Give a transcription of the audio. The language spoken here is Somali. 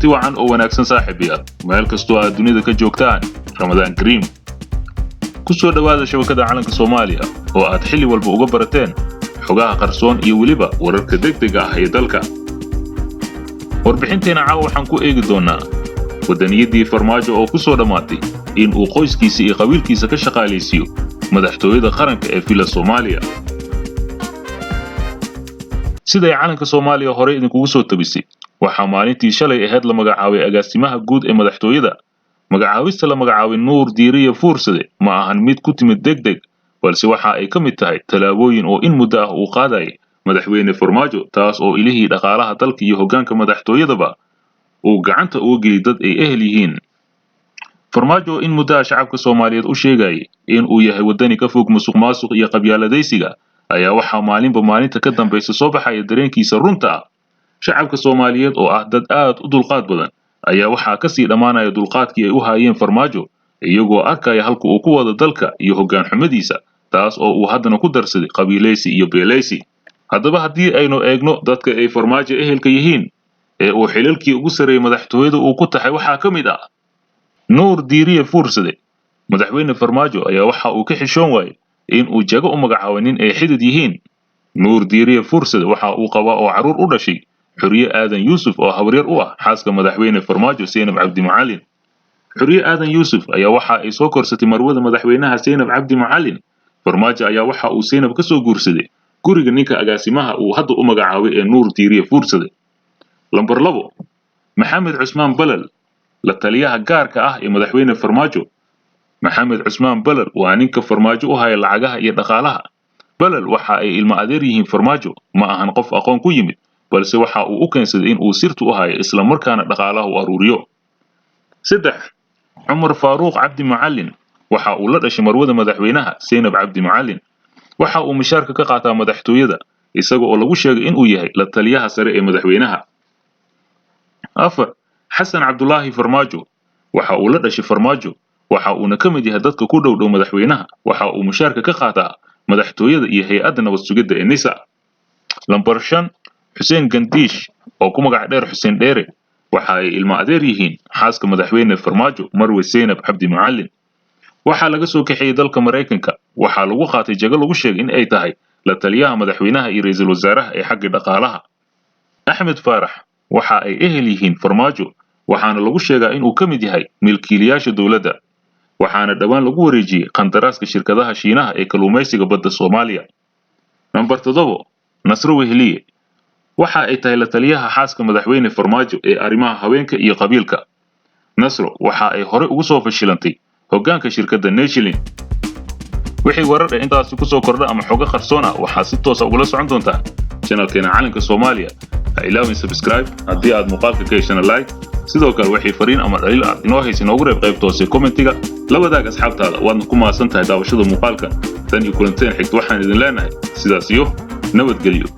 Kulanti wacan oo wanaagsan, saaxiibayaal, meel kastoo aad dunida ka joogtaan. Ramadaan kariim. Ku soo dhowaada shabakada Calanka Soomaaliya oo aad xilli walba uga barateen xogaha qarsoon iyo weliba wararka degdega ah ee dalka. Warbixinteena caawa waxaan ku eegi doonnaa waddaniyaddii Farmaajo oo ku soo dhammaatay in uu qoyskiisa iyo qabiilkiisa ka shaqaalaysiiyo madaxtooyada qaranka ee Villa Soomaaliya. Siday Calanka Soomaaliya horey idinkugu soo tabisay, waxaa maalintii shalay ahayd la magacaabay agaasimaha guud ee madaxtooyada. Magacaabista la magacaabay Nuur Diiriye Fuursade ma ahan mid ku timid deg deg, balse waxa ay ka mid tahay tallaabooyin oo in muddo ah uu qaadayay madaxweyne Farmaajo, taas oo ilihii dhaqaalaha dalka iyo hoggaanka madaxtooyadaba uu gacanta uga geliy dad ay ehel yihiin. Farmaajo in muddo ah shacabka Soomaaliyeed u sheegayay in uu yahay waddani ka fog musuq maasuq iyo qabyaaladaysiga ayaa waxaa maalinba maalinta ka dambaysa soo baxaya dareenkiisa runta ah. Shacabka Soomaaliyeed oo ah dad aad u dulqaad badan ayaa waxaa ka sii dhammaanaya dulqaadkii ay u haayeen Farmaajo, iyagoo arkaya halka uu ku wado dalka iyo hoggaan xumadiisa, taas oo uu haddana ku darsaday qabiilaysi iyo beelaysi. Haddaba haddii aynu eegno dadka ay Farmaajo ehelka yihiin ee uu xilalkii ugu sarreeyey madaxtooyada uu ku taxay, waxaa ka mid ah Nuur Diiriye Fuursade. Madaxweyne Farmaajo ayaa waxa uu ka xishoon waayey in uu jago u magacaabay nin ay xidid yihiin. Nuur Diiriye Fuursade waxa uu qabaa oo carruur u dhashay Xuriye Aadan Yuusuf oo habaryar u ah xaaska madaxweyne Farmaajo, Seynab Cabdi Macalin. Xuriye Aadan Yuusuf ayaa waxa ay soo korsatay marwada madaxweynaha, Seynab Cabdi Macalin. Farmaajo ayaa waxa uu Seynab ka soo guursaday guriga ninka agaasimaha uu hadda u magacaabay ee Nuur Diiriye Fuursade. Lambar 2, Maxamed Cusmaan Balal, la taliyaha gaarka ah ee madaxweyne Farmaajo. Maxamed Cusmaan Balal waa ninka Farmaajo u haya lacagaha iyo dhaqaalaha. Balal waxa ay ilmo adeer yihiin Farmaajo. Ma ahan qof aqoon ku yimid, balse waxa uu u keensaday in uu sirtu u hayo isla markaana dhaqaalaha u aruuriyo. 3, Cumar Faaruuq Cabdi Macalin waxa uu la dhashay marwada madaxweynaha, Seynab Cabdi Macalin. Waxa uu mishaarka ka qaataa madaxtooyada, isaga oo lagu sheegay inuu yahay la taliyaha sare ee madaxweynaha. 4, Xasan Cabdulaahi Farmaajo waxa uu la dhashay Farmaajo, waxa uuna ka mid yahay dadka ku dhow dhow madaxweynaha. Waxa uu mushaarka ka qaataa madaxtooyada iyo hay-adda nabad sugidda ee NISA. Lambar 5, Xuseen Gandiish oo ku magac dheer Xuseen Dheere waxa ay ilmo adeer yihiin xaaska madaxweyne Farmaajo, marwe Seynab Cabdi Macalin. Waxaa laga soo kaxeeyey dalka Maraykanka. Waxaa lagu qaatay jago lagu sheegay in ay tahay la taliyaha madaxweynaha iyo ra'iisul wasaaraha ee xagga dhaqaalaha. Axmed Faarax waxa ay ehel yihiin Farmaajo, waxaana lagu sheegaa inuu ka mid yahay milkiilayaasha dowladda, waxaana dhowaan lagu wareejiyey qandaraaska shirkadaha Shiinaha ee kalluumaysiga badda Soomaaliya. Nambar 7, Nasro Wehliye waxa ay tahay la taliyaha xaaska madaxweyne Farmaajo ee arrimaha haweenka iyo qabiilka. Nasro waxa ay horey ugu soo fashilantay hoggaanka shirkadda Neshlin. Wixii warar ee intaasi ku soo kordha ama xogo qarsoon ah waxaa si toosa ugula socon doontaa channelkeena Calanka Soomaaliya. Ha ilaawin subscribe, haddii aad muuqaalka ka heshana like. Sidoo kale waxay fariin ama dhaliil aad inoo haysa inoogu reeb qaybta hoose commentiga. La wadaag asxaabtaada. Waadna ku mahadsan tahay daawashada muuqaalka. Tan iyo kulanteen xigta waxaan idin leenahay sidaas iyo nabadgelyo.